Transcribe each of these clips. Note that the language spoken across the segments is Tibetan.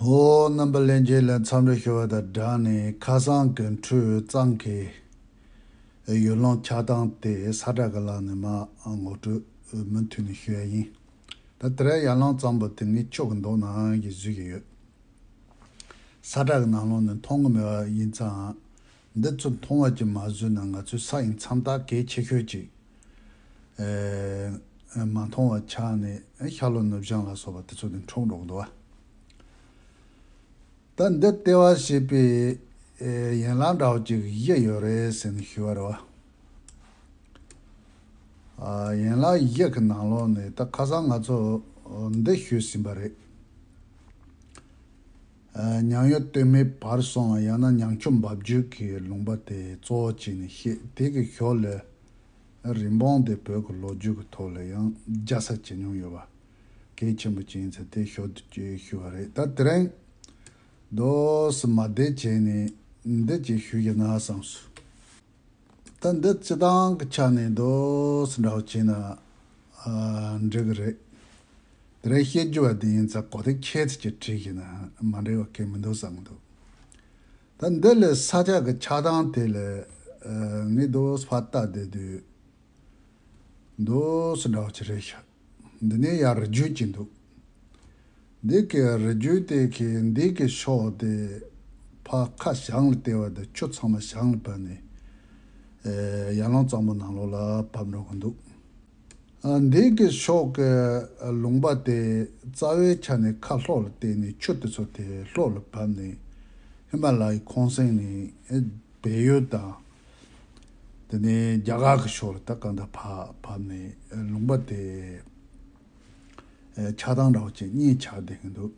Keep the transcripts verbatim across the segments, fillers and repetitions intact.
འོ། རྣམ་པ་ལྷན་རྒྱས་ལ་འཚམས་འདྲི་ཞུ་བ་དང་སྦྲགས་ནས། ཁ་སང་གི་འཕྲུལ་གཙང་གི་ཡུལ་ལུང་ཆགས་སྟངས་དེ་ས་བཀྲ་གི་ལག་ནས་མར་ངོ་སྤྲོད་མུ་མཐུད་ནས་ཞུ་ཡ་ཡིན། ད་དེ་རིང་ཡར་ལུང་གཙང་པོ་དེ་ངས་ཆོས་ཀྱི་མདོ་ནང་བཞིན་བཟོས་ཀྱི་ཡོད། ས་བཀྲ་གི་ནང་ལོགས་ནས་མཐོང་གི་མེད་པ་ཡིན་ཙང་། འདི་ཚོ་མཐོང་བ་ཅིག་མ་བཟོས་ན་ང་ཚོའི་ས་ཡི་མཚམས་རྟགས་གལ་ཆེ་ཤོས་ཅིག་ཨེ། མ་མཐོང་བ་ཆགས་ནས་ཤར་ལྷོ་ནུབ་བྱང་ལ་སོགས་པ་དེ་ཚོ་དེ་འཁྲུག་འགྲོ་གི་འདུག་བ། ད་འདི་ལྟེ་བ་ཞེས་པའི་ཨེ། ཡན་ལག་འདྲ་བོ་ཅིག་བཞི་ཡོད་རེད་ཟེར་ནས་ཞུས་པ་རེད་བ། ཨ། ཡན་ལག་བཞི་གི་ནང་ལོགས་ནས་ད་ཁ་སང་ང་ཚོ་འདི་ཞུས་ཟིན་པ་རེད། ཨ། ཉང་ཡོལ་སྟོད་སྨད་བར་གསུམ་ལ། ཡང་ན་ཉང་ཆུ་འབབ་རྒྱུད་ཀྱི་ལུང་པ་དེ་གཙོ་བོ་བྱས་ནས་བཤད། དེ་གི་ཞོར་ལ་རི་བོང་དེ་བོད་ཀྱི་ལོ་རྒྱུས་ཀྱི་ཐོག་ལ་ཡང་རྒྱལ་ས་བྱེད་མྱོང་ཡོད་པ་གལ་ཆེན་པོ་ཅིག་ཡིན་ཚུལ་དེ་ཞོར་དུ་ཅིག་ཞུ་བ་རེད། ད་དེ་རིང་མདོ་སུ་མ་བསྡད་བྱས་ནས་འདི་ཅིག་ཞུ་རྒྱུ་ན་བསམས་སོང་། ད་འདི་སྤྱི་བཏང་གི་ཆ་ནས་མདོ་སུ་འདྲ་བོ་བྱས་ན། ཨ། འགྲིག་གི་རེད། དེ་རིང་བཤད་རྒྱུ་བ་དེ་ཡིན་ཙང་གོ་བདེ་ཁྱད་ཚོས་ཀྱི་བྲིས་ཤིག་ན་མ་འགྲིག་པ་གང་མི་འདུག་བསམ་གི་འདུག་ད་འདི་ལས་ས་ཆ་གི་ཆགས་སྟངས་དེ་ལས། ཨ། ངས་མདོ་སུ་ཕར་ལྟ་བསྡད་དུས། མདོ་སུ་འདྲ་བོ་ཅིག་རེད་ཤག་འདི་ནས་ཡར་རི་རྒྱུད་ཅིག་འདུག་འདི་གི་རི་རྒྱུད་དེ་གི་འདི་གི་ཕྱོགས་དེ་ཕར་ཁ་བྱང་ལ་བལྟས་པ་དང་ཆུ་ཚང་མ་བྱང་ལ་བབས་ནས། ཨེ། ཡར་ལུང་གཙང་པོ་ནང་ལོགས་ལ་བབས་འགྲོ་གི་འདུག་ཨ། འདི་གི་ཕྱོགས་ཀྱི་ལུང་པ་དེ་རྩ་བའི་ཆ་ནས་ཁ་ལྷོ་ལ་བལྟས་ནས་ཆུ་དེ་ཚོ་དེ་ལྷོ་ལ་བབས་ནས་ཧི་མ་ལ་ཡའི་ཁོང་གསེང་ནས། ཨེ། བལ་ཡུལ་དང་། དེ་ནས་རྒྱ་གར་གྱི་ཕྱོགས་ལ་ད་གང་ལྟར་ཕར་བབས་ནས་ལུང་པ་དེ་ཆགས་སྟངས་འདྲ་བོ་ཅིག་གཉིས་ཆགས་བསྡད་ཀྱི་འདུག་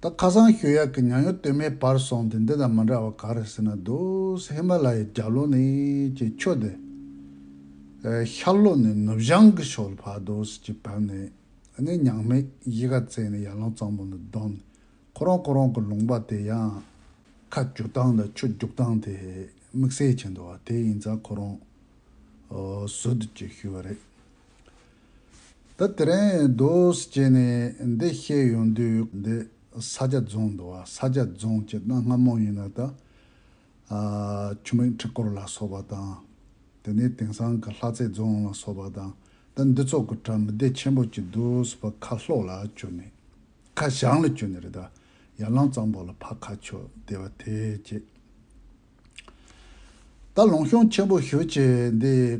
ད་ཁ་སང་ཞུ་ཡག་གི་ཉང་ཡོལ་སྟོད་སྨད་བར་གསུམ་དེ་འདི་དང་མི་འདྲ་བ་ག་རེ་ཟེར་ན། མདོ་སུ་ཧི་མ་ལ་ཡའི་རྒྱབ་ལོགས་ནས་ཀྱི་ཆུ་དེ་ཤར་ལྷོ་ནས་ནུབ་བྱང་གི་ཕྱོགས་ལ་ཕར་མདོ་སུ་ཅིག་བབས་ནས། ཨ་ནི་མྱང་སྨད་གཞིས་ཀ་རྩེ་ནས་ཡར་ལུང་གཙང་པོ་ལ་བསྡོམས། ཁོ་རང་ཁོ་རང་གི་ལུང་པ་དེ་ཡང་ཁ་རྒྱུག་སྟངས་དང་ཆུ་རྒྱུག་སྟངས་དེ་དམིགས་བསལ་ཅིག་འདུག་བ། དེ་ཡིན་ཙང་ཁོ་རང་ཨོ་ཟུར་དུ་ཅིག་ཞུས་པ་རེད། ད་དེ་རིང་མདོ་སུ་བྱས་ནས་འདི་བཤད་ཡོང་དུས། འདི་ས་སྐྱ་རྫོང་འདུག་བ། ས་སྐྱ་རྫོང་བྱས་ན་སྔ་མོ་ཡིན་ན་ད། ཨ། ཆུ་སྨད་ཁྲི་སྐོར་ལ་སོགས་པ་དང་། དེ་ནས་དེང་སང་གི་ལྷ་རྩེ་རྫོང་ལ་སོགས་པ་དང་། ད་འདི་ཚོ་གི་གྲས་མི་སྡེ་ཆེན་པོ་ཅིག་འདུག་སེ་ཕར་ཁ་ལྷོ་ལ་བསྐྱོད་ནས། ཁ་བྱང་ལ་བསྐྱོད་ནས་རེད། ད་ཡར་ལུང་གཙང་པོ་ལ་ཕར་ཁ་ཕྱོགས་བསྡད་པ་དེ་བྱས། ད་ལུང་གཤོང་ཆེན་པོ་ཞེ་པོ་ཅིག་འདི་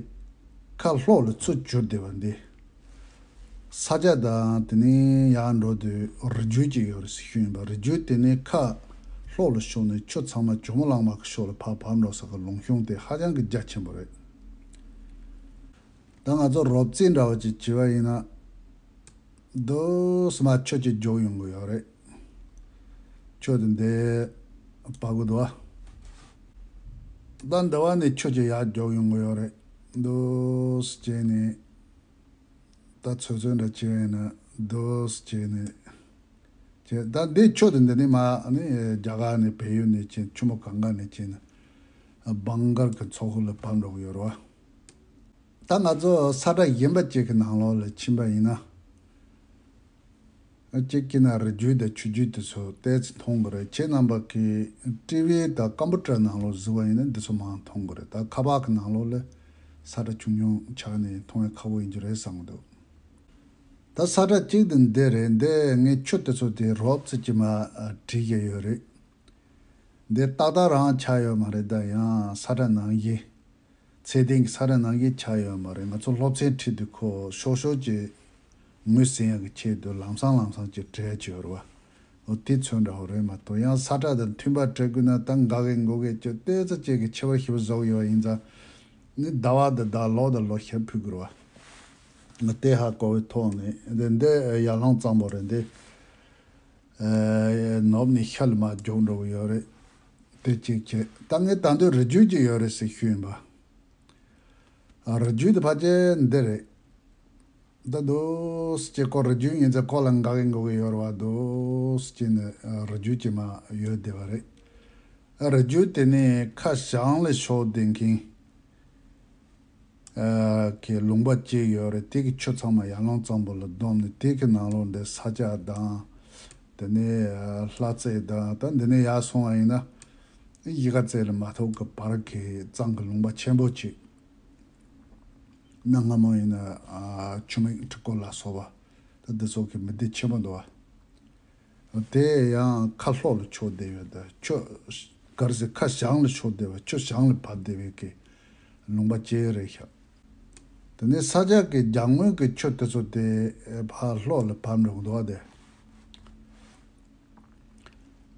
ཁ་ལྷོ་ལ་ཚུར་གྱུར་བསྡད་པ་འདི། ས་སྐྱ་དང་དེ་ནས་ཡར་འགྲོ་དུས་རི་རྒྱུད་ཅིག་ཡོད་རེད་ཟེར་ཞུས་ཡིན་པ། རི་རྒྱུད་དེ་ནས་ཁ་ལྷོ་ལ་ཕྱོགས་ནས་ཆུ་ཚང་མ་ཇོ་མོ་གླང་མ་གི་ཕྱོགས་ལ་ཕར་བབས་འགྲོ་ས་གི་ལུང་གཤོང་དེ་ཧ་ཅང་གི་རྒྱ་ཆེན་པོ་རེད། ད་ང་ཚོ་རོབ་རྩིས་འདྲ་བོ་ཅིག་བྱས་པ་ཡིན་ན། མདོ་སུ་མར་ཆུ་ཅིག་རྒྱུག་ཡོང་གི་ཡོད་རེད། ཆུ་དེ་འདི་བབས་གི་འདུག་བ། ད་འདི་བ་ནས་ཆུ་ཅིག་ཡར་རྒྱུག་ཡོང་གི་ཡོད་རེད། མདོ་སུ་བྱས་ནས། ད་ཚོད་ཚོད་འདྲ་བྱས་པ་ཡིན་ན་མདོ་སུ་བྱས་ནས་བྱས། ད་འདི་ཆུ་དེ་འདི་ནས་མར་ནི་རྒྱ་གར་ནས་བལ་ཡུལ་ནས་བྱས། ཆུ་མོ་གངྒཱ་ནས་བྱས་ནས་བང་གར་གྱི་མཚོ་ཁུལ་ལ་བབས་འགྲོ་གི་ཡོད་རེད་བ། ད་ང་ཚོ་ས་བཀྲ་གཞན་པ་ཅིག་གི་ནང་ལོགས་ལ་ཕྱིན་པ་ཡིན་ན། གཅིག་གི་ན་རི་རྒྱུད་དང་ཆུ་རྒྱུད་དེ་ཚོ་ཏོག་ཙམ་མཐོང་གི་རེད། ཁྱེད་རྣམ་པ་གིས་ཊི་ཝི་དང་ཀམ་པུ་ཊར་ནང་ལོགས་གཟིགས་པ་ཡིན་ན་འདི་ཚོ་མང་མཐོང་གི་རེད། ད་ཁ་པར་གི་ནང་ལོགས་ལ་ས་བཀྲ་ཆུང་ཆུང་ཆགས་ནས་མཐོང་ཡ་ཁག་པོ་ཡིན་རྒྱུ་རེད་བསམ་གི་འདུག་ད་ས་བཀྲ་གཅིག་དེ་འདི་རེད། འདི་ངས་ཆུ་དེ་ཚོ་དེ་རོབ་ཙམ་ཅིག་མར་བྲིས་བཞག་ཡོད་རེད། འདི་ཏག་ཏག་རང་ཆགས་ཡོད་མ་རེད། ད་ཡང་ས་བཀྲ་ནང་བཞིན། ཚད་ལྡན་གྱི་ས་བཀྲ་ནང་བཞིན་ཆགས་ཡོད་མ་རེད། ང་ཚོ་སློབ་ཚན་ཁྲིད་དུས་ཁོ་ཤོག་ཤོག་ཅིག་ངོས་ཟིན་ཡག་གི་ཆེད་དུ་ལམ་སང་ལམ་སང་ཅིག་བྲིས་བྱས་ཡོད་རེད་བ། འོ་དེ་ཚོ་འདྲ་བོ་རེད་མ་གཏོགས། ཡང་ས་བཀྲ་དང་མཐུན་པ་བྲིས་དགོས་ན་ད་འགག་གི་འགོག་གི་ཅིག་ཏོག་ཙམ་ཅིག་གི་ཁྱད་པར་ཞེ་པོ་བཟོ་གི་ཡོད་པ་ཡིན་ཙང་། ནི་ཟླ་བ་དང་ཟླ། ལོ་དང་ལོ་ཞིག་ཕུད་དགོས་རེད་བ། ང་དེ་ཧ་གོ་བའི་ཐོག་ནས་འདི་འདི་ཡར་ལུང་གཙང་པོ་རེད། འདི་ཨ་ནུབ་ནས་ཤར་ལ་མར་རྒྱུག་འགྲོ་གི་ཡོད་རེད། དེ་གཅིག་བྱས། ད་ངས་ད་དུང་རི་རྒྱུད་ཅིག་ཡོད་རེད་ཟེར་ཞུས་ཡིན་པ། ཨ། རི་རྒྱུད་དེ་ཕལ་ཆེར་འདི་རེད། ད་འདུག་སེ་བྱས་ཁོ་རི་རྒྱུད་ཡིན་ཙང་ཁོ་ལ་འགག་གི་འགོག་གི་ཡོད་རེད་བ། འདུག་སེ་བྱས་ནས་ཨ་རི་རྒྱུད་ཅིག་མར་ཡོད་བསྡད་པ་རེད། ཨ། རི་རྒྱུད་དེ་ནས་ཁ་བྱང་ལ་ཕྱོགས་བསྡད་མཁན་ཨ་གི་ལུང་པ་གཅིག་ཡོད་རེད། དེ་གི་ཆུ་ཚང་མ་ཡར་ལུང་གཙང་པོ་ལ་བསྡོམས་ནས། དེ་གི་ནང་ལོགས་འདི་ས་སྐྱ་དང་ དེ་ནས་ལྷ་རྩེ་དང་ད་འདི་ནས་ཡར་སོང་བ་ཡིན་ན་གཞིས་ཀ་རྩེ་ལ་མ་ཐུག་གི་བར་གྱི་གཙང་གི་ལུང་པ་ཆེན་པོ་ཅིག་གནའ་སྔ་མོ་ཡིན་ན་ཆུ་མིག་ཁྲི་སྐོར་ལ་སོགས་པ་ད་འདི་ཚོ་གི་མི་སྡེ་ཆེན་པོ་འདུག་བ། དེ་ཡང་ཁ་ལྷོ་ལ་ཕྱོགས་བསྡད་ཡོད་ད་ཆུ་གར་ཟེར་ཁ་བྱང་ལ་ཕྱོགས་བསྡད་པ་ཆུ་བྱང་ལ་བབས་བསྡད་པའི་གི་ལུང་པ་ཅིག་རེད་ཤག་དེ་ནས་ས་ཆ་གི་རྒྱབ་ངོས་ཀྱི་ཆུ་དེ་ཚོ་དེ་ཕར་ལྷོ་ལ་བབས་འགྲོ་གི་འདུག་བ་དེ།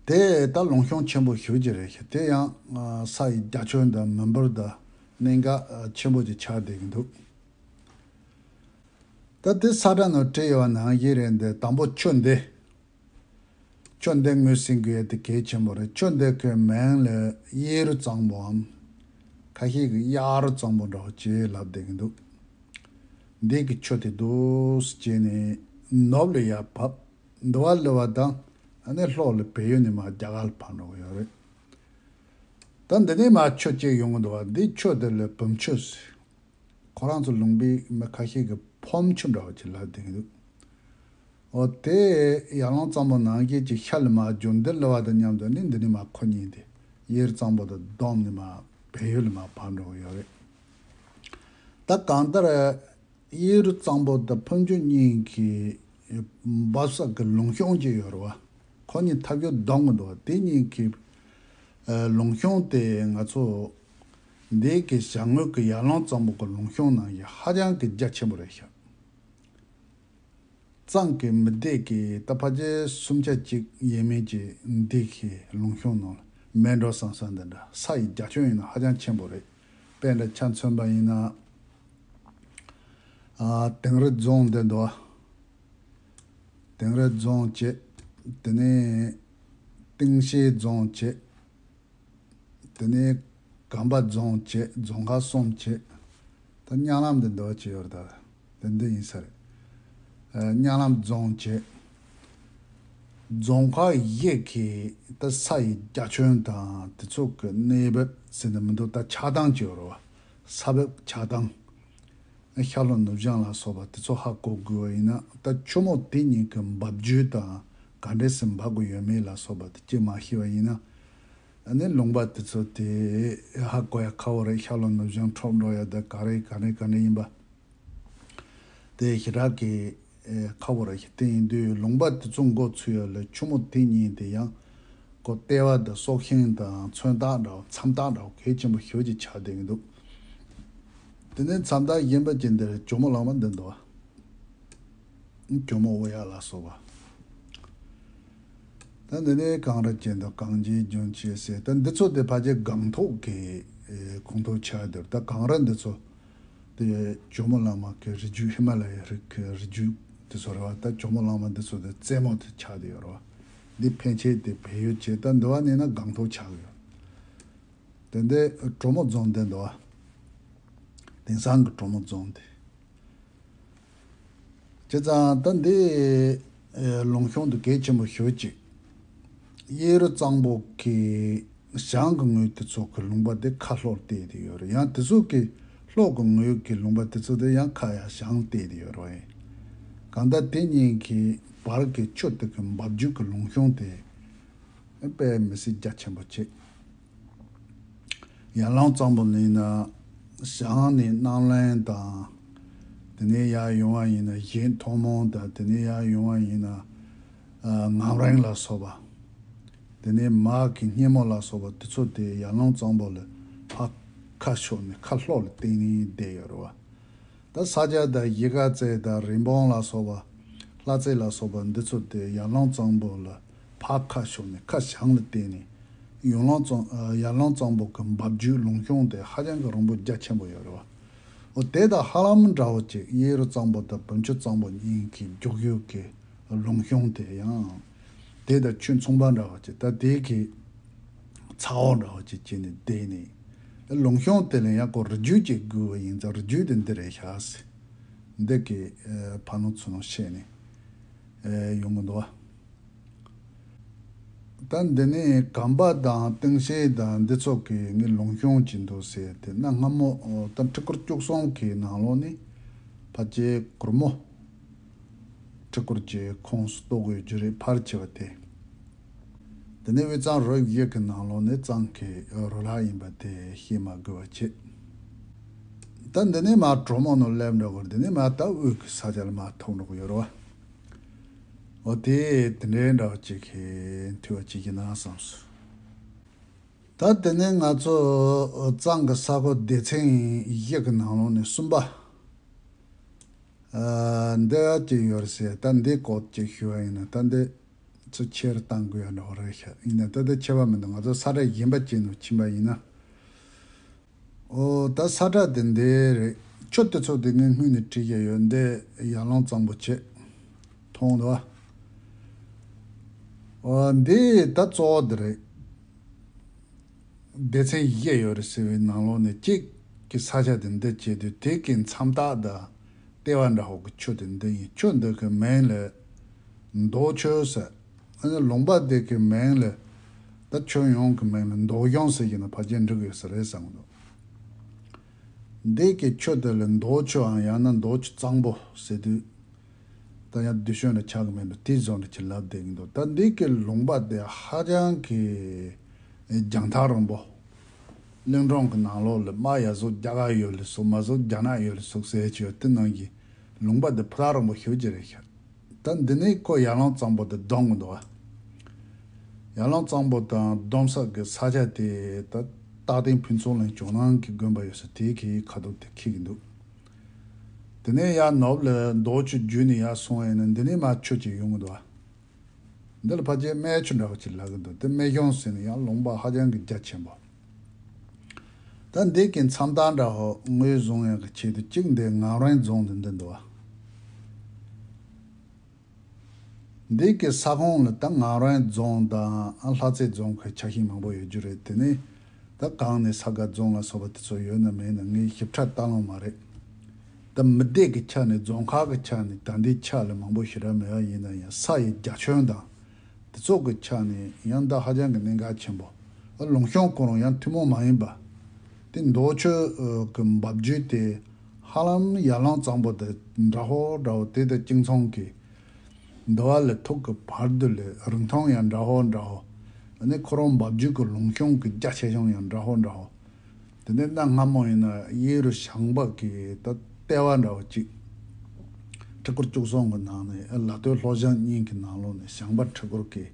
དེ་ད་ལུང་གཤོང་ཆེན་པོ་ཞེ་ཅིག་རེད་ཤག་དེ་ཡང་ས་ཡི་རྒྱ་ཁྱོན་དང་མི་འབོར་དང་གནད་འགག་ཆེན་པོ་ཅིག་ཆགས་བསྡད་ཀྱི་འདུག་ད་དེ་ས་ཁྲ་ནང་བྲིས་ཡོད་པ་ནང་བཞིན་རེད་འདི་དང་པོ་ཆུ་འདི། ཆུ་འདི་ངོས་ཟིན་དགོས་ཡ་དེ་གལ་ཆེན་པོ་རེད། ཆུ་འདི་ཁོའི་མིང་ལ་གཡས་རུ་གཙང་པོའམ་ཁ་ཤས་ཀྱིས་གཡག་རུ་གཙང་པོ་འདྲ་བོ་ཅིག་ལབ་བསྡད་ཀྱི་འདུག་འདི་གི་ཆུ་དེ་འདུག་སེ་བྱས་ནས་ནུབ་ལ་ཡར་བབས། འདི་བ་ལི་བ་དང་ཨ་ནི་ལྷོ་ལ་བལ་ཡུལ་ནས་མར་རྒྱ་གར་ལ་ཕར་འགྲོ་གི་ཡོད་རེད། ད་འདི་ནས་མར་ཆུ་གཅིག་ཡོང་གི་འདུག་བ། འདི་ཆུ་དེ་ལ་བུམ་ཆུ་ཟེར། ཁོ་རང་ཚོ་ལུང་པའི་མི་ཁ་ཤས་ཀྱིས་ཕོམ་ཆུ་འདྲ་བ་ཅིག་ལབ་བསྡད་ཀྱི་འདུག་འོ་དེ་ཡར་ཀླུང་གཙང་པོ་ནང་བཞིན་གྱི་ཤར་ལ་མར་རྒྱུག་འདི་ལི་བ་དང་མཉམ་དུ་ནི་འདི་ནས་མར་ཁོ་གཉིས་དེ་གཡས་རུ་གཙང་པོ་དང་བསྡོམས་ནས་མར་བལ་ཡུལ་ལ་མར་བབས་འགྲོ་གི་ཡོད་རེད། ད་གང་ལྟར་གཡས་རུ་གཙང་པོ་དང་བུམ་ཆུ་གཉིས་ཀྱི་འབབ་ས་གི་ལུང་གཤོང་ཅིག་ཡོད་རེད་བ། ཁོ་གཉིས་ཐབས་ཀྱིས་བསྡོམས་ཀྱི་འདུག་བ། དེ་གཉིས་ཀྱི་ཨ་ལུང་གཤོང་དེ་ང་ཚོ་འདི་གི་བྱང་ངོས་ཀྱི་ཡར་ཀླུང་གཙང་པོ་གི་ལུང་གཤོང་ནང་བཞིན་ཧ་ཅང་གི་རྒྱ་ཆེན་པོ་རེད་ཤག་གཙང་གི་མི་སྡེ་གི་ད་ཕལ་ཆེར་སུམ་ཆ་གཅིག་ཡས་མས་ཀྱི་འདི་གི་ལུང་གཤོང་ནང་ལ་མེ་འགྲོ་སང་སང་འདི་འདྲ་ས་ཡི་རྒྱ་ཁྱོན་ཡིན་ན་ཧ་ཅང་ཆེན་པོ་རེད། དཔེ་འདྲ་ཆ་མཚོན་པ་ཡིན་ན། ཨ་དིང་རི་རྫོང་འདི་འདུག་བ། དིང་རི་རྫོང་བྱས། དེ་ནས་ཏིང་ཤེ་རྫོང་བྱས། དེ་ནས་གམ་པ་རྫོང་བྱས། རྫོང་ཁག་གསུམ་བྱས། ད་གཉའ་ལམ་འདི་འདུག་བ་བྱས་ཡོད་རེད་ད། དེ་འདི་ཡིན་ས་རེད། ཨ་གཉའ་ལམ་རྫོང་བྱས། རྫོང་ཁག་བཞི་གི་ད་ས་ཡི་རྒྱ་ཁྱོན་དང་དེ་ཚོ་གི་གནས་བབ་ཟེར་ན་མི་འདུག་ད་ཆགས་སྟངས་བྱས་ཡོད་རེད་བ། ས་བབ་ཆགས་སྟངས། ཤར་ལྷོ་ནུབ་བྱང་ལ་སོགས་པ་དེ་ཚོ་ཧ་གོ་དགོས་པ་ཡིན་ན་ད་ཆུ་མོ་དེ་གཉིས་ཀྱི་འབབ་རྒྱུད་དང་ག་འདྲས་སེ་འབབ་དགོས་ཡོད་མེད་ལ་སོགས་པ་དེ་ཅིག་མ་ཤེས་པ་ཡིན་ན། ཨ་ནི་ལུང་པ་དེ་ཚོ་དེ་ཧ་གོ་ཡ་ཁག་པོ་རེད། ཤར་ལྷོ་ནུབ་བྱང་འཕྲོ་འགྲོ་ཡ་དེ་ག་རེ་ག་རེ་ག་རེ་ཡིན་པ་དེ་ཞེ་དྲག་གི་ཨེ་ཁག་པོ་རེད། དེ་ཡིན་དུས་ལུང་པ་དེ་ཚོ་འགོ་ཚུགས་ཡ་ལ་ཆུ་མོ་དེ་གཉིས་དེ་ཡང་ཁོ་ལྟེ་བ་དང་སྲོག་ཤིང་དང་མཚོན་རྟགས་འདྲ་བོ་མཚམས་རྟགས་འདྲ་བོ་གལ་ཆེན་པོ་ཞེ་ཅིག་ཆགས་བསྡད་ཀྱི་འདུག་དེ་ནས་མཚམས་རྟགས་གཞན་པ་ཅིག་འདིར་ཇོ་མོ་གླང་མ་འདི་འདུག་བ། ཇོ་མོ་འོ་ཡ་ལ་སོགས་པ། ད་འདི་ནས་གངས་རི་ཅན་དང་གངས་ཅན་ལྗོངས་ཅན་ཟེར། ད་འདི་ཚོ་དེ་ཕལ་ཆེར་སྒང་ཐོག་གི་ཨེ་ཁོངས་གཏོགས་ཆགས་འདུག་ད་གངས་རི་འདི་ཚོ་དེ་ཇོ་མོ་གླང་མ་གི་རི་རྒྱུད་ཧི་མ་ལ་ཡའི་རི་གི་རི་རྒྱུད་དེ་ཚོ་རེད་བ། ད་ཇོ་མོ་གླང་མ་འདི་ཚོ་དེ་རྩེ་མོ་དེ་ཆགས་བསྡད་ཡོད་རེད་བ། འདི་ཕན་ཆད་དེ་བལ་ཡུལ་བྱས། ད་འདི་བ་ནས་ན་སྒང་ཐོག་ཆགས་ཡོད། དེ་འདི་གྲོ་མོ་རྫོང་དེ་འདུག་བ། དེང་སང་གི་གྲོ་མོ་རྫོང་དེ། བྱས་ཙང་ད་འདི་ཨེ་ལུང་གཤོང་དུ་གལ་ཆེན་པོ་ཞེ་ཅིག་གཡས་རུ་གཙང་པོ་གི་བྱང་གི་ངོས་དེ་ཚོ་གི་ལུང་པ་དེ་ཁ་ལྷོར་བལྟས་ཏེ་ཡོད་རེད། ཡང་དེ་ཚོ་གི་ལྷོ་གི་ངོས་ཀྱི་ལུང་པ་དེ་ཚོ་དེ་ཡང་ཁ་ཡར་བྱང་བལྟས་ཏེ་ཡོད་རེད། གང་ལྟར་དེ་གཉིས་ཀྱི་བར་གྱི་ཆུ་དེ་གི་འབབ་རྒྱུད་ཀྱི་ལུང་གཤོང་དེ་དཔེ་མི་སྲིད་རྒྱ་ཆེན་པོ་བྱས། ཡར་ཀླུང་གཙང་པོ་ནས་ན་བྱང་ནས་རྣམ་གླིང་དང་། དེ་ནས་ཡར་ཡོང་བ་ཡིན་ན་གཞལ་ཐུང་མོང་དང་། དེ་ནས་ཡར་ཡོང་བ་ཡིན་ན་ཨ་ངམ་རིང་ལ་སོགས་པ། དེ་ནས་མར་གྱི་སྙེ་མོ་ལ་སོགས་པ་དེ་ཚོ་དེ་ཡར་ཀླུང་གཙང་པོ་ལ་ཕར་ཁ་ཕྱོགས་ནས་ཁ་ལྷོ་ལ་བལྟས་ནས་བསྡད་ཡོད་རེད་བ། ད་ས་སྐྱ་དང་གཞིས་ཀ་རྩེ་དང་རི་འབུམ་ལ་སོགས་པ། ལྷ་རྩེ་ལ་སོགས་པ་འདི་ཚོ་དེ་ཡར་ཀླུང་གཙང་པོ་ལ་ཕར་ཁ་ཕྱོགས་ནས་ཁ་བྱང་ལ་བལྟས་ནས་ཡར་ཀླུང་གཙང་ཨ་ཡར་ཀླུང་གཙང་པོ་གི་འབབ་རྒྱུད་ལུང་གཤོང་དེ་ཧ་ཅང་གི་རིང་པོ་རྒྱ་ཆེན་པོ་ཡོད་རེད་བ། འོ་དེ་དང་ཧ་ལམ་འདྲ་བོ་ཅིག་གཡས་རུ་གཙང་པོ་དང་བུམ་ཆུ་གཙང་པོ་གཉིས་ཀྱི་རྒྱུག་ཡུལ་གྱི་ལུང་གཤོང་དེ་ཡང་དེ་དང་ཆུ་མཚུངས་པ་འདྲ་བོ་ཅིག་ད་དེ་གི་ཚ་བོ་འདྲ་བོ་ཅིག་བྱས་ནས་བསྡད་ནས། ལུང་གཤོང་དེ་ལ་ཡང་ཁོ་རི་རྒྱུད་ཅིག་དགོས་པ་ཡིན་ཙང་རི་རྒྱུད་དེ་འདི་རེད་ཤག་ཟེར། འདི་གི་ཨེ་ཕ་ནོ་ཚུ་ནོ་བཤད་ནས་ཨེ་ཡོང་གི་འདུག་བ། ད་འདི་ནས་གམ་པ་དང་ཏིང་ཤེ་དང་འདི་ཚོ་གི་ངའི་ལུང་གཤོང་ཅིག་འདུག་ཟེར་དེ་གནའ་སྔ་མོ་ཨོ་ད་ཁྲི་སྐོར་བཅུ་གསུམ་གི་ནང་ལོགས་ནས་ཕལ་ཆེར་གུར་མོ། ཁྲི་སྐོར་གྱི་ཁོངས་སུ་གཏོགས་དགོས་རྒྱུ་རེད། ཕལ་ཆེ་བ་དེ། དེ་ནས་དབུས་གཙང་རུ་བཞི་གི་ནང་ལོགས་ནས་གཙང་གི་རུ་ལྷ་ཡིན་པ་དེ་ཤེས་མ་དགོས་པ་བྱེད། ད་འདི་ནས་མར་གྲོ་མོ་ནང་སླེབས་འགྲོ་དགོས། འདི་ནས་མར་ད་དབུས་ཀྱི་ས་ཆ་ལ་མར་ཐུག་འགྲོ་གི་ཡོད་རེད་བ། འོ་དེ་དེ་འདྲའི་འདྲ་བ་ཅིག་གི་འཐུས་བ་ཅིག་ཡིན་ན་བསམས་སོང་། ད་དེ་ནས་ང་ཚོ་གཙང་གི་ས་ཁོངས་སྡེ་ཚན་བཞི་གི་ནང་ལོགས་ནས་གསུམ་པ། ཨ། འདི་ཅི་ཡོད་ཟེར། ད་འདི་སྐོར་ཅིག་ཞུ་བ་ཡིན་ན། ད་འདི་ཚོ་ཆེར་བཏང་དགོས་ཡ་འདྲ་བོ་རེད་ཤག་ཡིན་ན་ད་ལྟ་ཁྱད་པར་མི་འདུག་ང་ཚོ་ས་ཁྲ་གཞན་པ་ཅིག་ནང་ཕྱིན་པ་ཡིན་ན། ཨོ། ད་ས་ཁྲ་དེ་འདི་རེད། ཆུ་དེ་ཚོ་དེ་ངས་སྔོན་ནས་བྲིས་བཞག་ཡོད། འདི་ཡར་ཀླུང་གཙང་པོ་བྱེད། མཐོང་འདུག་ཨ། འདི་ད་གཙོ་བོ་འདི་རེད། སྡེ་ཚན་བཞི་ཡོད་རེད་ཟེར་བའི་ནང་ལོགས་ནས་གཅིག་གི་ས་ཆ་དེ་འདི་བྱས་དུས། དེ་གི་མཚམས་རྟགས་དང་ལྟེ་བ་འདྲ་བོ་གི་ཆུ་དེ་འདི་ཡིན། ཆུ་འདི་གི་མིང་ལ་མདོ་ཆུ་ཟེར། ཨ་ནི་ལུང་པ་དེ་གི་མིང་ལ། ད་ཁྱོན་ཡོངས་ཀྱི་མིང་ལ་མདོ་གཞུང་ཟེར་གྱི་ན་ཕལ་ཆེར་འགྲིག་ཡོད་ས་རེད་བསམ་གྱི་འདུག་འདི་གི་ཆུ་དེ་ལ་མདོ་ཆུའམ་ཡང་ན་མདོ་ཆུ་གཙང་པོ་ཟེར་དུས། ད་ཡང་བསྡུས་དཔྱོད་འདྲ་ཆགས་ཀྱི་མེད་འདུག་དེ་བཟོ་འདྲ་ཅིག་ལབ་བསྡད་ཀྱི་འདུག་ད་འདི་གི་ལུང་པ་དེ་ཧ་ཅང་གི་རྒྱང་ཐག་རིང་པོ། གླིང་སྒྲུང་གི་ནང་ལོགས་ལ་དམག་ཡར་ཟུག་རྒྱ་གར་ཡུལ་ལ་ཟུག་མར་ཟུག་རྒྱ་ནག་ཡུལ་ལ་ཟུག་ཟེར་གྱི་ཡོད། དེ་ནང་གི་ལུང་པ་དེ་ཕུ་ཐག་རིང་པོ་ཞེ་པོ་ཅིག་རེད་ཤག་ད་འདི་ནས་ཁོ་ཡར་ཀླུང་གཙང་པོ་དེ་བསྡོམ་གི་འདུག་བ། ཡར་ཀླུང་གཙང་པོ་དང་བསྡོམས་ས་གི་ས་ཆ་དེ་ད་རྟག་བརྟན་ཕུན་ཚོགས་གླིང་ཇོ་ནང་གི་དགོན་པ་ཡོད་ས་དེ་གི་ཁ་ཐུག་དེ་འཁེལ་གྱི་འདུག་དེ་ནས་ཡར་ནུབ་ལ་མདོ་ཆུ་བརྒྱུད་ནས་ཡར་སོང་བ་ཡིན་ན་འདི་ནས་མར་ཆུ་ཅིག་ཡོང་གི་འདུག་བ། འདི་ལ་ཕལ་ཆེར་སྨད་ཆུ་འདྲ་བོ་ཅིག་ལབ་ཀྱི་འདུག་དེ་སྨད་གཞུང་ཟེར་ནས་ཡང་ལུང་པ་ཧ་ཅང་གི་རྒྱ་ཆེན་པོ། ད་འདི་གི་མཚམས་རྟགས་འདྲ་བོ་ངོས་བཟུང་ཡག་གི་ཆེད་དུ་གཅིག་འདི་ངམ་རིང་རྫོང་དེ་འདི་འདུག་བ། འདི་གི་ས་ཁོངས་ལ་ད་ངམ་རིང་རྫོང་དང་ལྷ་རྩེ་རྫོང་གི་ཆ་ཤས་མང་པོ་ཡོད་རྒྱུ་རེད། དེ་ནས་ད་གང་ནས་ས་དགའ་རྫོང་ལ་སོགས་པ་དེ་ཚོ་ཡོད་ན་མེད་ན་ངས་ཞིབ་ཕྲ་ལྟ་ལོང་མ་རེད། ད་མི་སྡེ་གི་ཆ་ནས་རྫོང་ཁག་གི་ཆ་ནས་ད་འདི་ཆ་ལ་མང་པོ་ཞེ་དྲག་མེད་པ་ཡིན་ན་ཡང་ས་ཡི་རྒྱ་ཁྱོན་དང་དེ་ཚོ་གི་ཆ་ནས་ཡང་ད་ཧ་ཅང་གི་གནད་འགག་ཆེན་པོ། ལུང་གཤོང་ཁོ་རང་ཡང་ཐུན་མོང་མ་ཡིན་པ། དེ་མདོ་ཆུ་གི་འབབ་རྒྱུད་དེ་ཧ་ལམ་ཡར་ཀླུང་གཙང་པོ་དེ་འདྲ་ཧོ་འདྲ་བོ། དེ་དང་གཅིག་མཚུངས་ཀྱི། འདི་བ་ལ་ཐུག་གི་བར་དུ་ལ་རིང་ཐུང་ཡང་འདྲ་ཧོ་འདྲ་ཧོ། ཨ་ནི་ཁོ་རང་འབབ་རྒྱུད་ཀྱི་ལུང་གཤོང་གི་རྒྱ་ཆེ་ཆུང་ཡང་འདྲ་ཧོ་འདྲ་ཧོ། དེ་ནས་གནའ་སྔ་མོ་ཡིན་ན་གཡས་རུ་བྱང་འཕགས་ཀྱི་ད་ལྟེ་བ་འདྲ་བོ་ཅིག་ཁྲི་སྐོར་བཅུ་གསུམ་གྱི་ནང་ནས་ལ་སྟོད་ལྷོ་བྱང་གཉིས་ཀྱི་ནང་ལོགས་ནས་བྱང་འཕགས་ཁྲི་སྐོར་གྱི་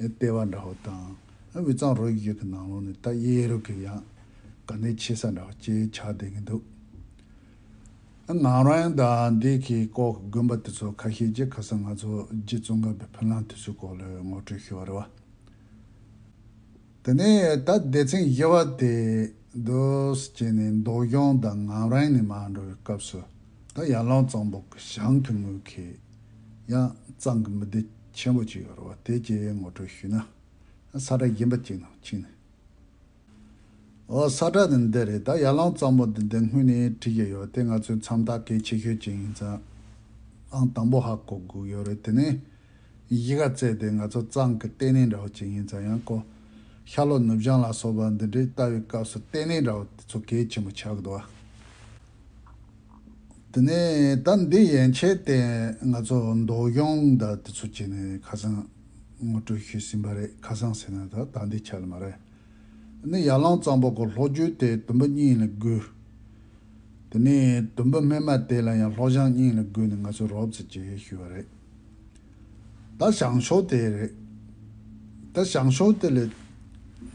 ལྟེ་བ་འདྲ་བོ་དང་། དབུས་གཙང་རུ་བཞི་གི་ནང་ལོགས་ནས་ད་གཡས་རུ་གི་ཡང་ག་ནས་ཆེ་ས་འདྲ་བོ་ཅིག་ཆགས་བསྡད་ཀྱི་འདུག་ངམ་རིང་དང་འདི་གི་སྐོར་གྱི་དགོན་པ་དེ་ཚོ་ཁ་ཤས་ཀྱིས་ཁ་སང་ང་ཚོ་རྗེ་ཙོང་ཁ་པའི་ཕུག་ལམ་དེ་ཚོའི་སྐོར་ལ་ངོ་སྤྲོད་ཞུས་པ་རེད་བ། དེ་ནས་ད་སྡེ་ཚན་བཞི་པ་དེ་འདུག་སེ་བྱས་ནས་མདོ་གཞུང་དང་ངམ་རིང་ནས་མར་འགྲོ་བའི་སྐབས་སུ། ད་ཡར་ཀླུང་གཙང་པོ་གི་བྱང་གི་ངོས་ཀྱི་ཡང་གཙང་གི་མི་སྡེ་ཆེན་པོ་ཅིག་ཡོད་རེད་བ། དེ་ཅིག་ངོ་སྤྲོད་ཞུས་ན། ས་ཁྲ་གཞན་པ་ཅིག་ནང་ཕྱིན་ནས། འོ། ས་ཁྲ་ནི་འདི་རེད། ད་ཡར་ཀླུང་གཙང་པོ་འདི་འདི་སྔོན་ནས་བྲིས་ཡོད་ཡོད། དེ་ང་ཚོའི་མཚམས་རྟགས་གལ་ཆེ་ཤོས་ཅིག་ཡིན་ཙང་། ཨང་དང་པོ་ཧ་གོ་དགོས་ཡོད་རེད། དེ་ནས་གཞིས་ཀ་རྩེ་དེ་ང་ཚོ་གཙང་གི་ལྟེ་གནས་འདྲ་བོ་ཅིག་ཡིན་ཙང་ཡང་ཁོ། ཤར་ལྷོ་ནུབ་བྱང་ལ་སོགས་པ་འདི་འདྲའི་ལྟ་བའི་སྐབས་སུ་ལྟེ་གནས་འདྲ་བོ་དེ་ཚོ་གལ་ཆེན་པོ་ཆགས་ཀྱི་འདུག་བ། དེ་ནས་ད་འདི་ཡན་ཆད་དེ་ང་ཚོ་མདོ་གཞུང་དང་དེ་ཚོ་བྱས་ནས་ཁ་སང་ངོ་སྤྲོད་ཞུས་ཟིན་པ་རེད། ཁ་སང་ཟེར་ན་ད་ད་འདི་ཆ་ལ་མ་རེད། ནི་ཡར་ཀླུང་གཙང་པོ་གི་ལྷོ་རྒྱུད་དེ་དུམ་བུ་གཉིས་ལ་བགོས། དེ་ནས་དུམ་བུ་སྨད་མ་དེ་ལ་ཡང་ལྷོ་བྱང་གཉིས་ལ་བགོས་ནས་ང་ཚོ་རོབ་ཙམ་ཅིག་ཞུས་པ་རེད། ད་བྱང་ཕྱོགས་དེ་རེད། ད་བྱང་ཕྱོགས་དེ་ལ་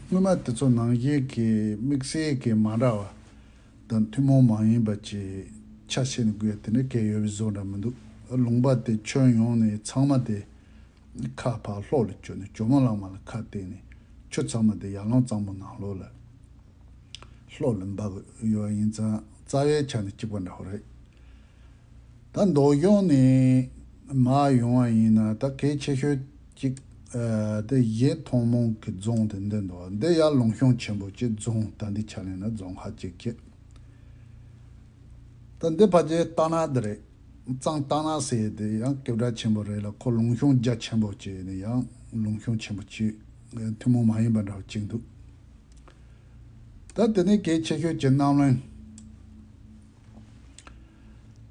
སྔོན་མ་དེ་ཚོ་ནང་བཞིན་གྱི་དམིགས་བསལ་གྱི་མ་འདྲ་བ་དང་ཐུན་མོང་མ་ཡིན་པ་ཅིག་ཆ་ཤས་ནས་བགོས་ཡ་དེ་འདྲ་གལ་ཡོད་པའི་བཟོ་འདྲ་མི་འདུག་ལུང་པ་དེ་ཁྱོན་ཡོངས་ནས་ཚང་མ་དེ་ཁ་ཕར་ལྷོ་ལ་བསྐྱོད་ནས་ཇོ་མོ་གླང་མ་ལ་ཁ་གཏད་ནས་ཆུ་ཚང་མ་དེ་ཡར་ཀླུང་གཙང་པོ་ནང་ལོགས་ལ་ལྷོ་ལ་འབབ་ཡོད་ཡིན་ཙང་རྩ་བའི་ཆ་ནས་གཅིག་པ་འདྲ་བོ་རེད། ད་མདོ་གཞུང་ནས་མར་ཡོང་བ་ཡིན་ན་ད་གལ་ཆེ་ཤོས་གཅིག་ཨ། དེ་གཞན་ཐུན་མོང་གི་རྫོང་དེ་འདི་འདུག་འདི་ཡར་ལུང་གཤོང་ཆེན་པོ་གཅིག་རྫོང་། ད་འདི་ཆ་ལེན་ན་རྫོང་ཁག་གཅིག་བྱས། ད་འདི་ཕལ་ཆེར་རྟ་ནག་འདི་རེད། གཙང་རྟ་ནག་ཟེར་ཡས་དེ་ཡང་སྐད་གྲགས་ཆེན་པོ་རེད་ལ། ཁོ་ལུང་གཤོང་རྒྱ་ཆེན་པོ་བྱས་ནས་ཡང་ལུང་གཤོང་ཆེན་པོ་གཅིག་ཐུན་མོང་མ་ཡིན་པ་འདྲ་བོ་གཅིག་འདུག་ད་དེ་ནས་གལ་ཆེ་ཤོས་ཀྱི་རྣམ་གླིང་།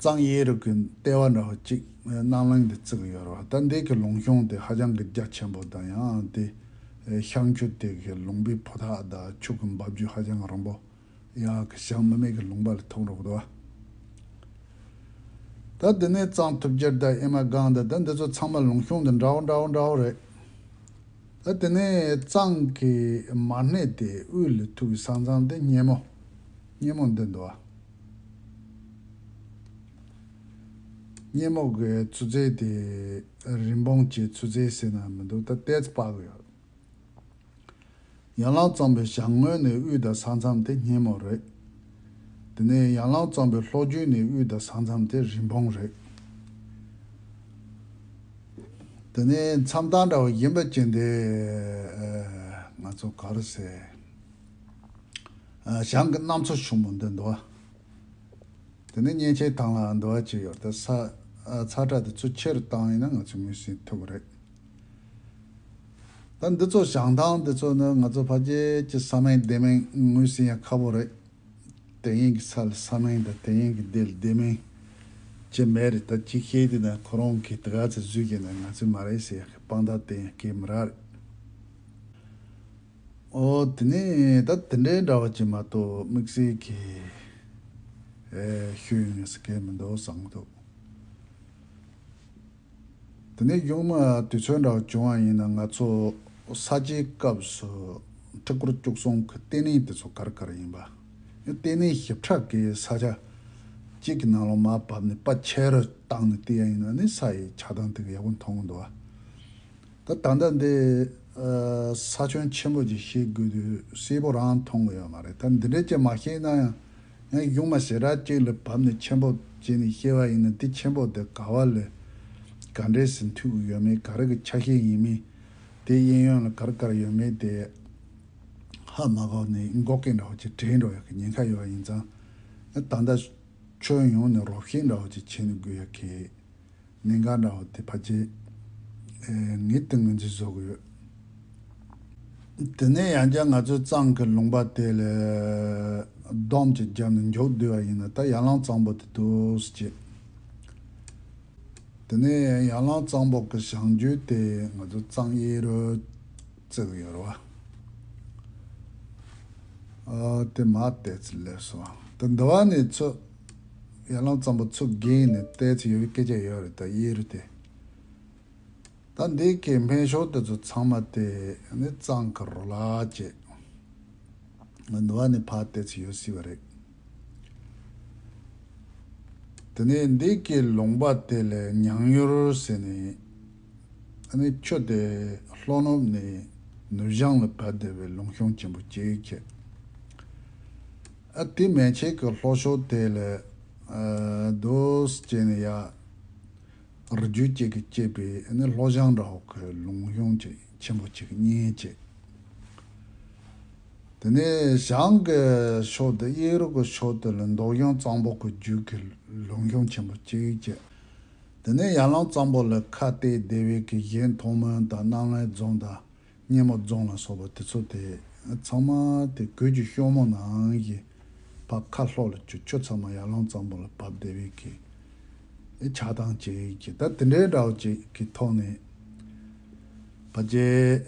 གཙང་གཡས་རུ་གི་ལྟེ་བ་འདྲ་བ་གཅིག་རྣམ་གླིང་དེ་བརྩི་གི་ཡོད་རེད་བ། ད་འདི་གི་ལུང་གཤོང་དེ་ཧ་ཅང་གི་རྒྱ་ཆེན་པོ་དང་། ཡང་དེ་ཤངས་ཆུ་དེ་གི་ལུང་པའི་ཕོ་ཐག་དང་ཆུ་གི་འབབ་རྒྱུད་ཧ་ཅང་རིང་པོ། ཡ་གི་ཞང་མི་མེད་ཀྱི་ལུང་པ་ལ་ཐུག་འགྲོ་གི་འདུག་བ། ད་དེ་ནས་གཙང་ཐུབ་རྒྱལ་དང་ཨེ་མ་སྒང་དང་། ད་འདི་ཚོ་ཚང་མ་ལུང་གཤོང་དེ་འདྲ་བོ་འདྲ་བོ་འདྲ་བོ་རེད། ད་དེ་ནས་གཙང་གི་མ་སྣེ་དེ་དབུས་ལ་ཐུག་པའི་ས་མཚམས་དེ་སྙེ་མོ། སྙེ་མོ་འདི་འདུག་བ། སྙེ་མོ་གི་ཆུ་ཚད་དེ་རིན་སྤུངས་ཀྱི་ཆུ་ཚད་ཟེར་ན་མི་འདུག་ད་ཏོག་ཙམ་དཔག་གི་ཡོད། ཡར་ལངས་གཙང་པོའི་བྱང་ངོས་ནས་དབུས་དང་ས་མཚམས་དེ་སྙེ་མོ་རེད། དེ་ནས་ཡར་ལངས་གཙང་པོའི་ལྷོ་རྒྱུད་ནས་དབུས་དང་ས་མཚམས་དེ་རིན་སྤུངས་རེད། དེ་ནས་མཚམས་བརྟག་འདྲ་བོ་ཡིན་པ་ཅན་དེ། ཨ། ང་ཚོ་ག་རེ་ཟེར། ཨ། བྱང་གི་གནམ་མཚོ་ཕྱུག་མོ་འདི་འདུག་བ། དེ་ནས་གཉན་ཆེན་ཐང་ལ་འདུ་བ་ཅིག་ཡོད། དེ་ས། ཨ། ས་ཁྲ་དེ་ཚོ་ཆེ་རུ་བཏང་ཡིན་ན་ང་ཚོ་ངོས་ཟིན་ཐུབ་པ་རེད། ད་འདི་ཚོ་བྱང་ཐང་འདི་ཚོ་ནི་ང་ཚོ་ཕལ་ཆེར་གྱི་ས་མིང་སྡེ་མིང་ངོས་ཟིན་ཡ་ཁག་པོ་རེད། དེ་ཡིན་གྱི་ས་ལ་ས་མིང་དང་། དེ་ཡིན་གྱི་སྡེ་ལ་སྡེ་མིང་ཅི་མེད་རེད། ད་ཅི་ཤེས་དེ་ན་ཁོ་རང་གིས་དེ་ག་ཚོད་བཟོས་ཀྱི་ན་ང་ཚོས་མ་རེད་ཟེར་ཡ་གི་དཔང་རྟགས་དེ་ཡང་གི་མི་རག་རེད། ཨོ། དེ་ནས་ད་དེ་འདྲའི་འདྲ་བ་ཅིག་མ་གཏོགས་དམིགས་བསལ་གྱི། ཨེ། ཤོད་ཡོང་ངེས་སུ་གལ་མི་འདུག་བསམ་གྱི་འདུག་དེ་ནས་གཞུག་མ་དུས་ཚོད་འདྲ་བ་བྱུང་བ་ཡིན་ན་ང་ཚོ་ས་སྐྱའི་སྐབས་སུ་ཁྲི་སྐོར་བཅུ་གསུམ་གྱི་ལྟེ་གནས་དེ་ཚོ་ག་རེ་ག་རེ་ཡིན་པ། ལྟེ་གནས་ཞིབ་ཕྲ་གི་ས་ཆ་གཅིག་གི་ནང་ལ་མར་བབས་ནས་དཔེ་ཆེ་རུ་བཏང་ནས་བལྟས་ཡ་ཡིན་ན་ནི་ས་ཡི་ཆགས་སྟངས་དེ་ག་ཡག་པོ་མཐོང་གི་འདུག་བ། ད་ད་ལྟ་འདི། ཨ། ས་ཁྱོན་ཆེན་པོ་ཅིག་ཤེས་དགོས་དུས་གསལ་པོ་རང་མཐོང་གི་ཡོད་མ་རེད། ད་འདི་འདྲས་ཅིག་མ་ཤེས་ན་ཡང་། ཡང་གཞུག་མ་ཞེ་དྲག་ཅིག་ལ་བབས་ནས་ཆེན་པོ་བྱས་ནས་བཤད་པ་ཡིན་ན། དེ་ཆེན་པོ་དེ་ག་བ་ལ་ག་འདྲས་སེ་མཐུད་ཀྱི་ཡོད་མེད། ག་རེ་གི་ཆ་ཤས་ཡིན་མིན། དེ་གཡས་གཡོན་ལ་ག་རེ་ག་རེ་ཡོད་མེད་དེ་ཧ་མ་གོ་ནས་མགོ་སྐེ་འདྲ་བོ་ཅིག་དྲན་འགྲོ་ཡག་གི་ཉེན་ཁ་ཡོད་པ་ཡིན་ཙང་། ད་ལྟ་ཁྱོན་ཡོངས་ནས་རོགས་ཞེན་འདྲ་བོ་ཅིག་བྱས་ནས་དགོས་ཡག་གི་གནད་འགག་འདྲ་བོ་དེ་ཕལ་ཆེར། ཨེ། ངས་དེ་ངོས་འཛིན་བཟོ་གི་ཡོད། དེ་ནས་ཡང་བསྐྱར་ང་ཚོའི་གཙང་གི་ལུང་པ་དེ་ལ་སྡོམ་ཅིག་བརྒྱབ་ནས་མཇུག་བསྡུ་བ་ཡིན་ན། ད་ཡར་ལངས་གཙང་པོ་དེ་འདུག་སེ་བྱས། དེ་ནས་ཡར་ལངས་གཙང་པོ་གི་བྱང་རྒྱུད་དེ་ང་ཚོ་གཙང་གཡས་རུ་བརྩི་གི་ཡོད་རེད་བ། ཨ། དེ་མར་བལྟས་ཚེ་སླེབས་སོང་། ད་འདི་བ་ནས་ཚུར་ཡར་ལངས་གཙང་པོ་ཚུར་བརྒལ་ནས་བལྟས་ཚེ་ཡོད་པའི་སྐད་ཆ་ཡོད་རེད། ད་གཡས་རུ་དེ། ད་འདི་གའི་སྨད་ཕྱོགས་དེ་ཚོ་ཚང་མ་དེ་ནི་གཙང་གི་རོ་ལངས་བྱས། འདི་བ་ནས་ཕར་བལྟས་ཚེ་ཡོད་སྲིད་པ་རེད། དེ་ནས་འདི་གའི་ལུང་པ་དེ་ལ་ཉང་ཡུར་ཟེར་ནས། ཨ་ནི་ཆུ་དེ་ལྷོ་ནུབ་ནས་ནུབ་བྱང་ལ་བབས་བསྡད་པའི་ལུང་གཤོང་ཆེན་པོ་གཅིག་བྱས། ཨ། དེ་མན་ཆད་ཀྱི་ལྷོ་ཕྱོགས་དེ་ལ། ཨ། འདུག་སེ་བྱས་ནས་ཡར་རི་རྒྱུད་ཅིག་གིས་བཅད་པའི་ནི་ལྷོ་བྱང་འདྲ་བོ་གི་ལུང་གཤོང་ཅིག་ཆེན་པོ་ཅིག་རྙེད་བྱས། དེ་ནས་བྱང་གི་ཕྱོགས་དེ། གཡས་རུ་གི་ཕྱོགས་དེ་ལ་མདོ་གཞུང་གཙང་པོ་གི་རྒྱུད་ཀྱི་ལུང་གཤོང་ཆེན་པོ་གཅིག་བྱས། དེ་ནས་ཡར་ལངས་གཙང་པོ་ལ་ཁ་གཏད་བསྡད་པའི་གི་གཞན་མཐོང་སྨོན་དང་རྣམ་གླིང་རྫོང་དང་སྙེ་མོ་རྫོང་ལ་སོགས་པ་དེ་ཚོ་དེ་ཚང་མ་དེ་གོས་ཀྱི་སྐྱོར་མོ་ནང་བཞིན་ཕར་ཁ་ལྷོ་ལ་ཆུ། ཆུ་ཚང་མ་ཡར་ལངས་གཙང་པོ་ལ་བབས་བསྡད་པའི་གི་ཆགས་སྟངས་ཅིག་གི། ད་དེ་འདྲའི་འདྲ་བོ་ཅིག་གི་ཐོག་ནས་ཕལ་ཆེར་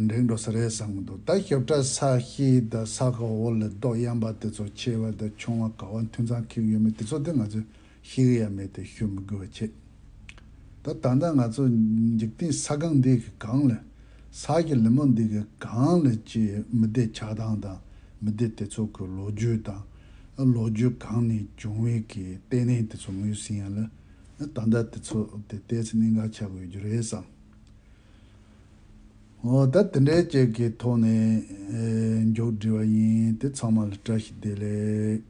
འགྲིག་འགྲོ་ས་རེད་བསམ་གྱི་འདུག་ད་ཞིབ་ཕྲ་ས་གཤིས་དང་ས་གི་འོག་ལ་རྡོ་གཡམ་པ་དེ་ཚོ་ཆེ་བ་དང་ཆུང་བ་ག་བ་འཐུང་ཚང་འཁེལ་ཡོད་མེད་དེ་ཚོ་དེ་ང་ཚོས་ཤེས་ཀྱི་ཡ་མེད་དེ་ཞུ་མི་དགོས་པ་བྱས། ད་ད་ལྟ་ང་ཚོ་འཇིག་རྟེན་ས་སྒང་འདི་གི་སྒང་ལ། ས་གི་ལི་མོ་འདི་གི་སྒང་ལ་ཅིག་མི་སྡེ་ཆགས་སྟངས་དང་མི་སྡེ་དེ་ཚོ་གི་ལོ་རྒྱུས་དང་། ལོ་རྒྱུས་གང་ནས་བྱུང་བའི་གི་ལྟེ་གནས་དེ་ཚོ་ངོས་ཟིན་ཡ་ལ། ད་ལྟ་དེ་ཚོ་དེ་ཏོག་ཙམ་གནད་འགག་ཆགས་ཡོད་རྒྱུ་རེད་བསམ། འོ། ད་དེ་འདྲའི་ཅིག་གི་ཐོག་ནས་མཇུག་སྒྲིལ་བ་ཡིན། དེ་ཚང་མ་ལ་བཀྲ་ཤིས་བདེ་ལེགས།